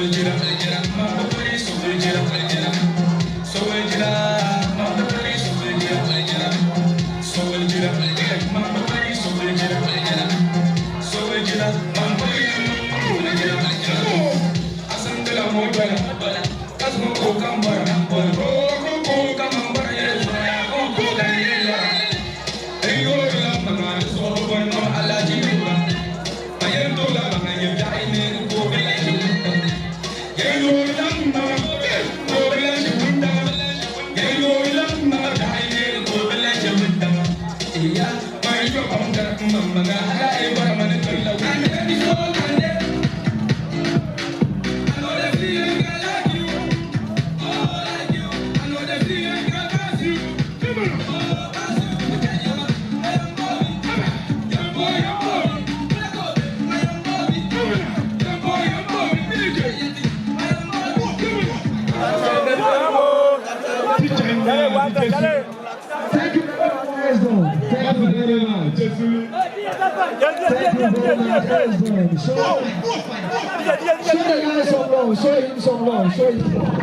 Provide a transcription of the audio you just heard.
Thank you very much. Thank you very much. Thank you very much. Show the guy some love. Show him some love. Show him.